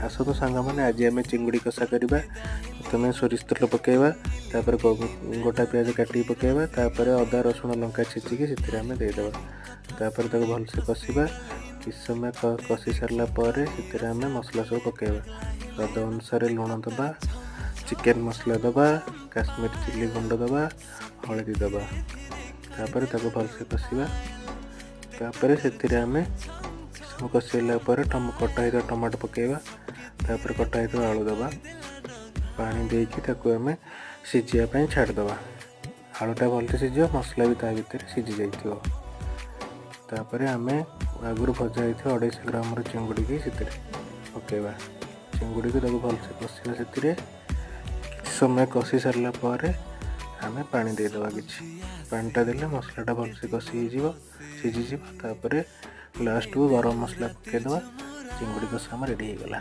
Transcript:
ଆସନ୍ତୁ ସାଙ୍ଗମାନେ, ଆଜି ଆମେ ଚିଙ୍ଗୁଡ଼ି କଷା କରିବା। ପ୍ରଥମେ ସୋରିଷ ତେଲ ପକାଇବା, ତାପରେ ଗୋଟା ପିଆଜ କାଟିକି ପକାଇବା, ତାପରେ ଅଦା, ରସୁଣ, ଲଙ୍କା ଛେଚିକି ସେଥିରେ ଆମେ ଦେଇଦେବା। ତାପରେ ତାକୁ ଭଲସେ କଷିବା। କିଛି ସମୟ କଷି ସାରିଲା ପରେ ସେଥିରେ ଆମେ ମସଲା ସବୁ ପକାଇବା। ସ୍ୱାଦ ଅନୁସାରେ ଲୁଣ ଦେବା, ଚିକେନ୍ ମସଲା ଦେବା, କାଶ୍ମୀର ଚିଲି ଗୁଣ୍ଡ ଦେବା, ହଳଦୀ ଦେବା। ତାପରେ ତାକୁ ଭଲସେ କଷିବା। ତାପରେ ସେଥିରେ ଆମେ କିଛି ସମୟ କଷିଲା ପରେ କଟା ହେଇଥିବା ଟମାଟୋ ପକାଇବା। ତାପରେ କଟା ହେଇଥିବା ଆଳୁ ଦେବା। ପାଣି ଦେଇକି ତାକୁ ଆମେ ସିଝିବା ପାଇଁ ଛାଡ଼ିଦେବା। ଆଳୁଟା ଭଲସେ ସିଝିବ, ମସଲା ବି ତା ଭିତରେ ସିଝି ଯାଇଥିବ। ତାପରେ ଆମେ ଆଗରୁ ଭଜା ହେଇଥିବା 250 ଗ୍ରାମର ଚିଙ୍ଗୁଡ଼ିକି ସେଥିରେ ପକାଇବା। ଚିଙ୍ଗୁଡ଼ିକୁ ତାକୁ ଭଲସେ କଷିବା। ସେଥିରେ କିଛି ସମୟ କଷି ସାରିଲା ପରେ ଆମେ ପାଣି ଦେଇଦେବା କିଛି। ପାଣିଟା ଦେଲେ ମସଲାଟା ଭଲସେ କଷି ହେଇଯିବ, ସିଝିଯିବ। ତାପରେ ଲାଷ୍ଟକୁ ଗରମ ମସଲା ପକାଇଦେବା। ଚିଙ୍ଗୁଡ଼ି କଷା ଆମ ରେଡ଼ି ହେଇଗଲା।